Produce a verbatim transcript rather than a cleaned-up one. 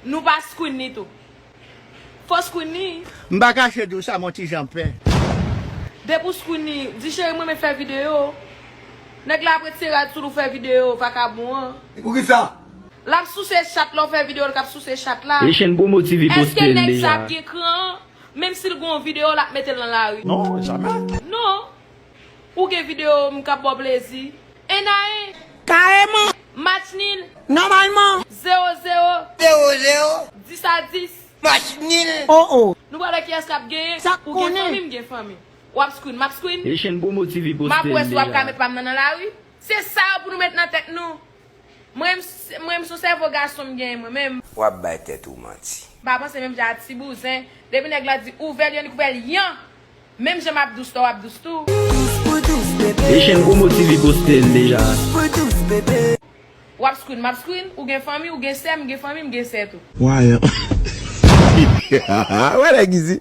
Nou pa screen li tou. Fò screen li. M pa kache di w sa, m on ti jan pè. Depi w screen li, di cheri m renmen fè videyo. Nèg la ap retire rad sou l ou fè videyo, vakabon an. E poukisa? L ap souse chat la, w fè videyo, l k ap souse chat la. Echenn Promo T V poste l deja. Èske nèg sa ap gen kran? Menm si l gen yon videyo, l ap mete l nan lari. Non, jamè. Non. Ou gen videyo m k ap ba w plezi. Endaye. Kareman. Match nil. Nòmalman. Zewo zewo. Zewo zewo. Dis a dis. Match nil. Oh, oh. Nou pral wè kiyès k ap genyen. Ou gen fanmi, m gen fanmi. W ap screen, m ap screen. Echenn Promo T V poste l deja. M ap wè si w ap ka met pa m nan nan lari. Se sa yo pou nou met nan tèt nou. Mwen, m s-, mwen, m se yon sèvo gason m genyen mwen menm. W ap bay tèt ou manti. M pa panse menm jan a ti bouzen. Depi nèg la di ouvè l, yo nik ouvè l yan. Menm jan m ap dous la, w ap dous tou. Echenn Promo T V poste l deja. W ap screen, m ap screen, ou gen fanmi, ou gen sè, m gen fanmi, m gen sè tou. Wè nèg isit.